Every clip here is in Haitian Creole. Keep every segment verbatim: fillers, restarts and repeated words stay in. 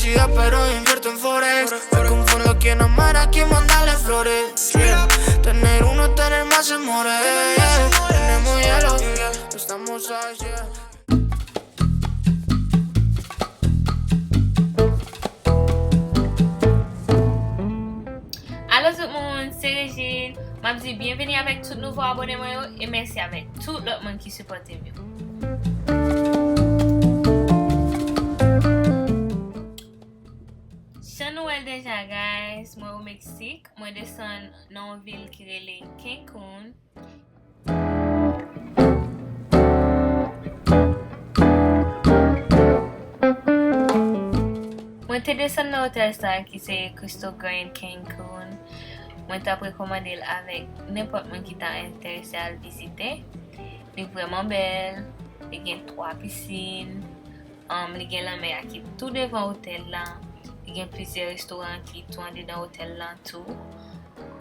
Día, pero invierto en Forex. Me confundo quién amar a quién mandarle flores. Yeah. Tener uno, tener más amores. Yeah. Tenemos hielo. Yeah. Estamos al cien. Alo tout moun, se Regine. M ap di byenveni avèk tout nouvo abòne mwen yo e mèsi avèk tout lòt moun ki sipòte m yo. Jan nou wè l deja, guys, mwen o Meksik. Mwen desann nan yon vil ki rele Cancun. Mwen te desann nan otèl sa ki se Cristo Grand Cancun. Mwen t ap rekòmande l avèk nenpòt moun ki ta enterese al vizite. Li vrèman bèl, li gen twa pisin, um, li gen lanmè a ki tou devan otèl la, li gen plizyè restoran ki tou andedan otèl la tou.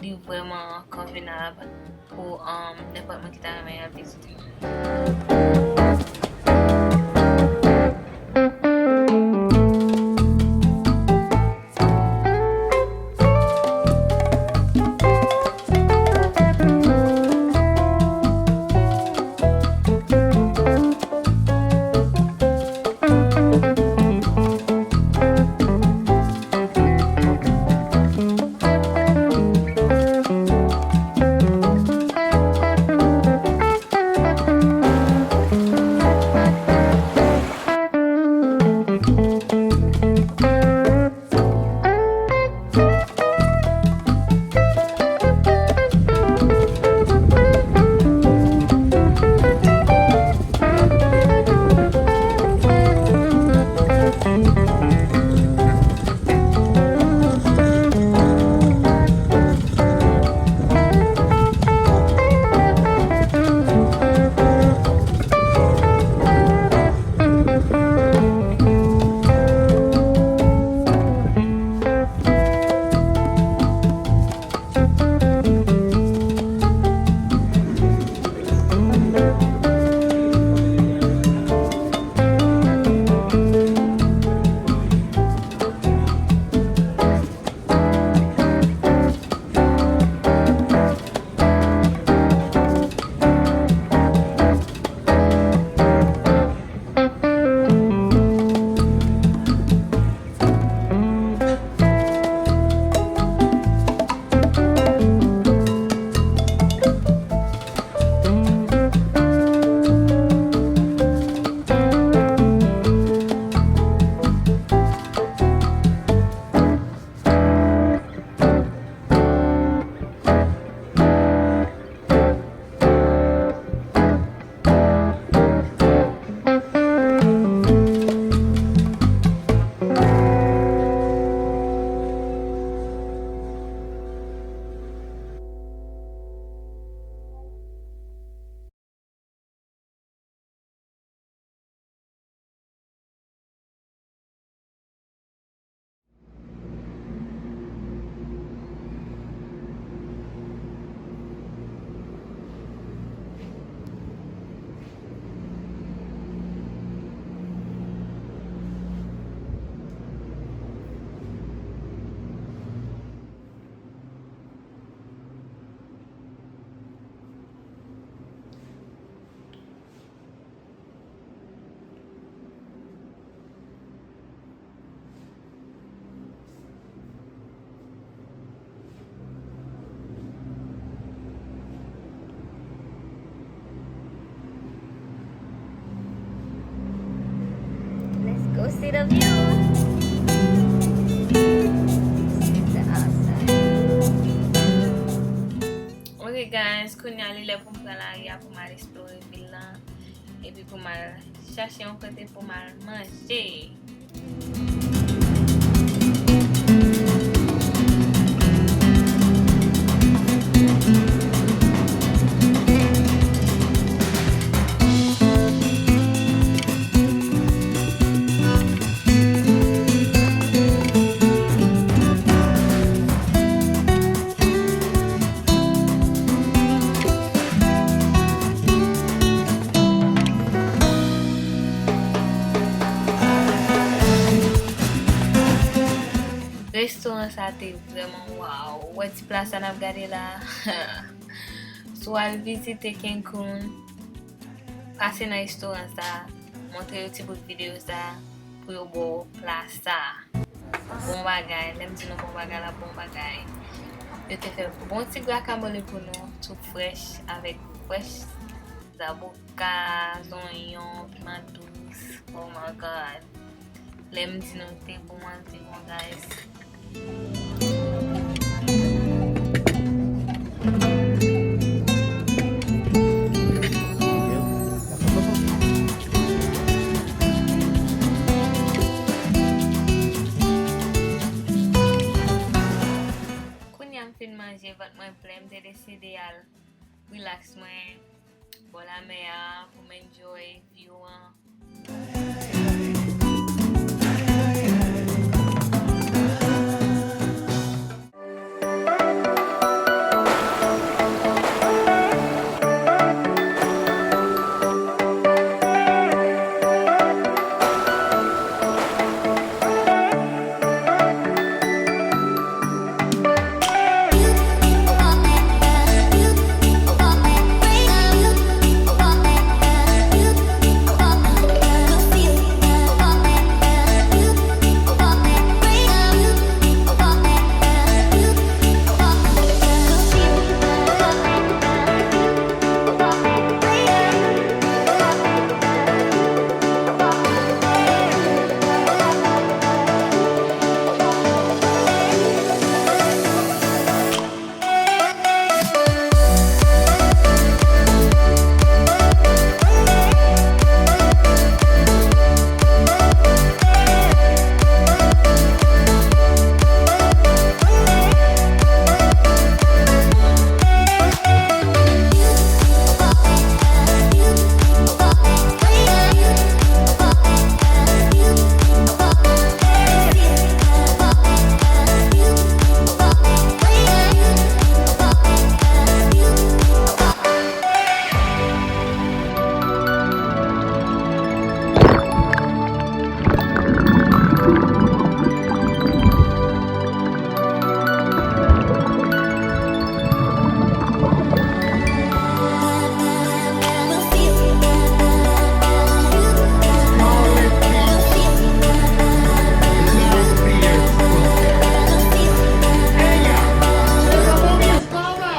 Li vrèman konvenab pou, um, nenpòt moun ki ta renmen al vizite. Let's go see the view. See the outside. Ok, guys, kounye a li lè pou m pran lari a pou m al eksplore vil la. Epi pou m al chache yon kote pou m al manje. Restoran sa te vrèman waw. Ou wè ti pla sa n ap gade la? Si w al vizite Cancun, pase nan restoran sa, montre yo ti bout videyo sa pou yo ba w pla sa. Bon bagay, lè m di nou bon bagay la, bon bagay. Yo te fè bon ti guacamole pou nou, tou frèch, avèk frèch zaboka, zonyon, piman dous. Oh my God. Lè m di nou te bon, an te bon, guys. Kounye a m fin manje, vant mwen plen, m te deside al relax mwen bò lamè a pou m enjoy view an. Ella se robó mi espada.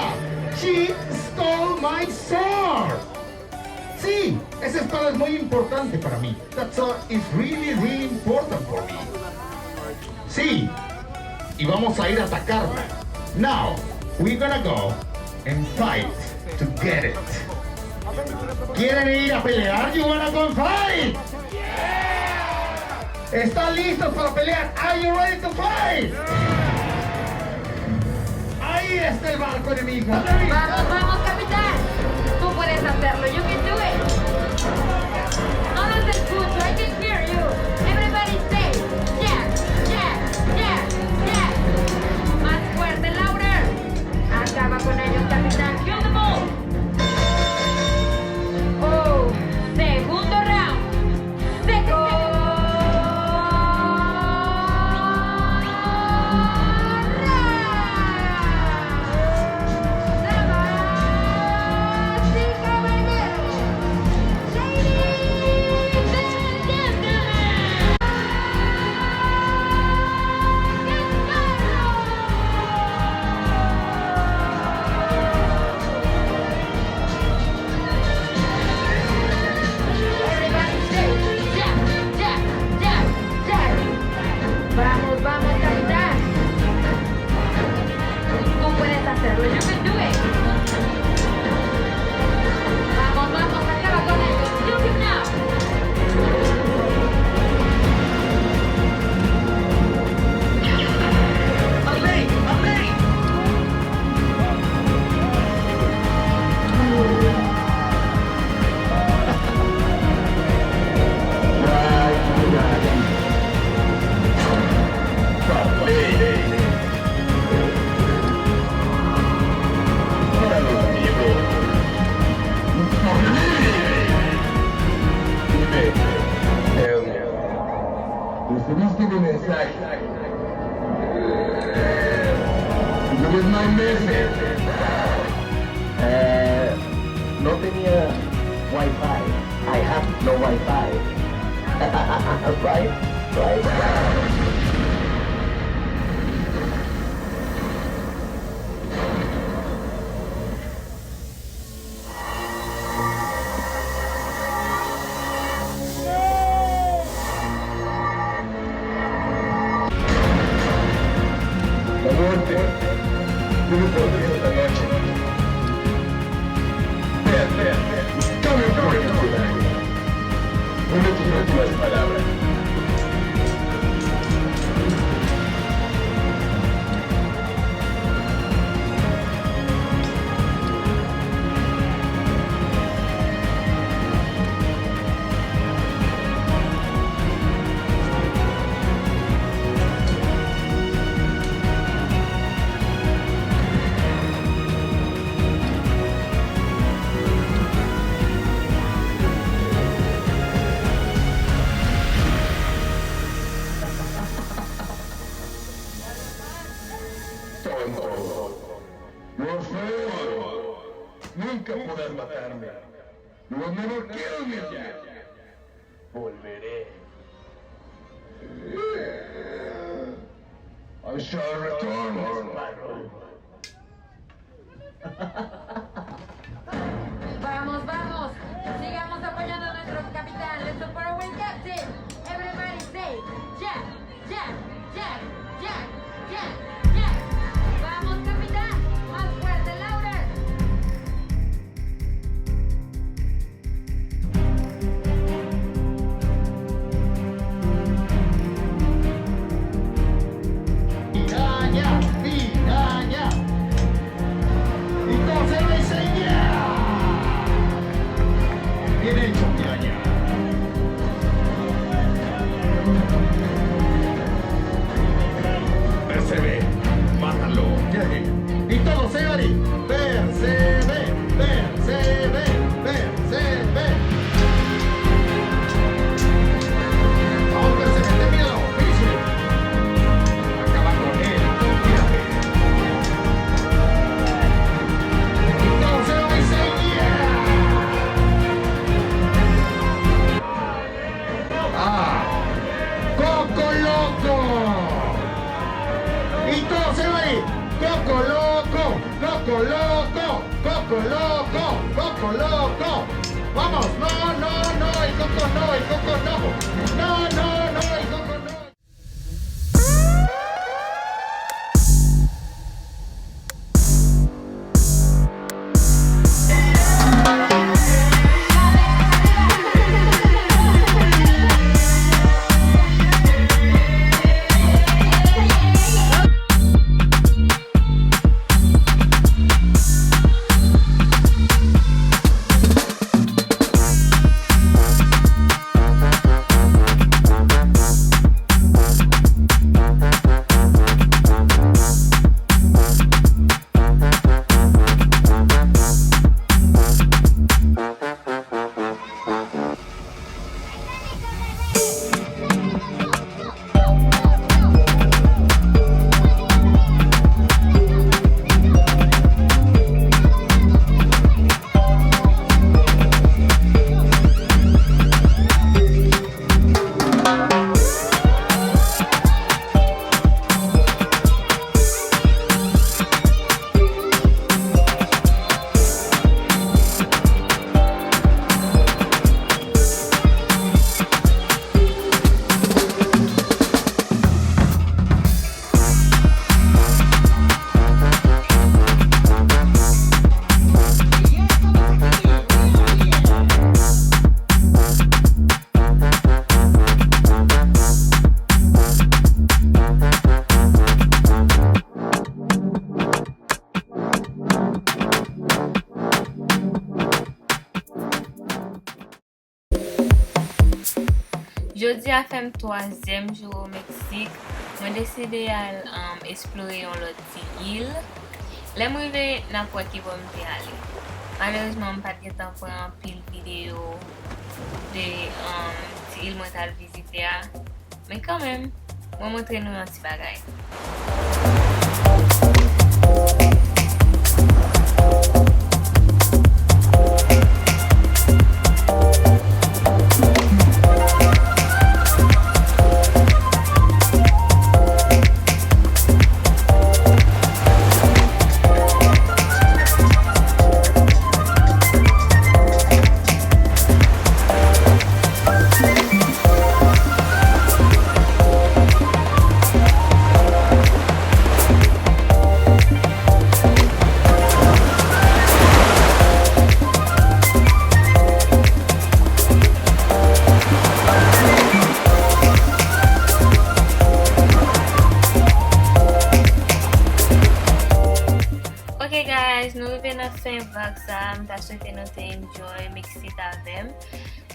She stole my sword. Sí, esa espada es muy importante para mí. That sword is really, really important for me. Sí, y vamos a ir a atacarla. Now, we're gonna go and fight to get it. ¿Quieren ir a pelear? You wanna go fight? ¿Están listos para pelear? Are you ready to fight? Ahí está el barco enemigo. Vamos, vamos, capitán. Tú puedes hacerlo. You can do it. No los escucho. I can hear you. Everybody say, "Yes, yes, yes, yes." Más fuerte, louder. Acaba con ellos, capitán. Kill them all. Oh, segundo round. Seco. Damas y caballeros, ladies and gentlemen. Vamos, vamos, capitán. Tú puedes hacerlo. You can do it. Vamos, vamos, acaba con ellos. You can now. Recibiste mi mensaje. You get my message? Uh, no tenía Wi-Fi. I have no Wi-Fi. Right? Right? La muerte tiene poder esta noche. Vean, vean, cabe el cuerpo. Dime tus últimas palabras. Tonto. Lo feo. Nunca podrás matarme. You will never kill me, Jack. Volveré. I shall return. Vamos, vamos. Sigamos apoyando a nuestro capitán. Let's support our captain. Everybody say, Jack, Jack, Jack, Jack, Jack, Jack. Vamos, capitán. Más fuerte, louder. Piraña, piraña. Entonces lo hice ya. Bien hecho, piraña. Percebe, mátalo. Y todo se va a ir. Percebe, percebe, percebe. Vamos, percebe, termínalo, finish it. Acaba con él, olvídate. Y todo se va a ir, yeah. Ah. Coco Loco. Y todo se va a ir. Coco Loco, Coco Loco, Coco Loco, Coco Loco. Vamos, no, no, no, y Coco no, y Coco no. No, no, no, y Coco no. Jodi a fè m twazyèm jou o Meksik. Mwen deside al, um, eksplore yon lòt ti il. Lè m rive, n ap wè ki bò m te ale. Malerezman, m pa t gentan pran anpil videyo de, um, ti il mwen t al vizite a. Men kanmenm, Mwen montre nou yon ti bagay. Ok guys, nou rive nan fen vlog sa. M ta swete nou te enjoy, m eksit avè m.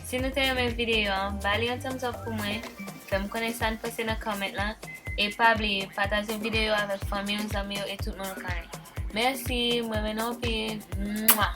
Si nou te renmen videyo an, ba li yon thumbs up pou mwen. Fè m konnen sa n panse nan comment lan. E pa bliye, pataje videyo avèk fanmi w, zanmi w e tout moun ou konnen. Mèsi, m renmen nou anpil. Mwa!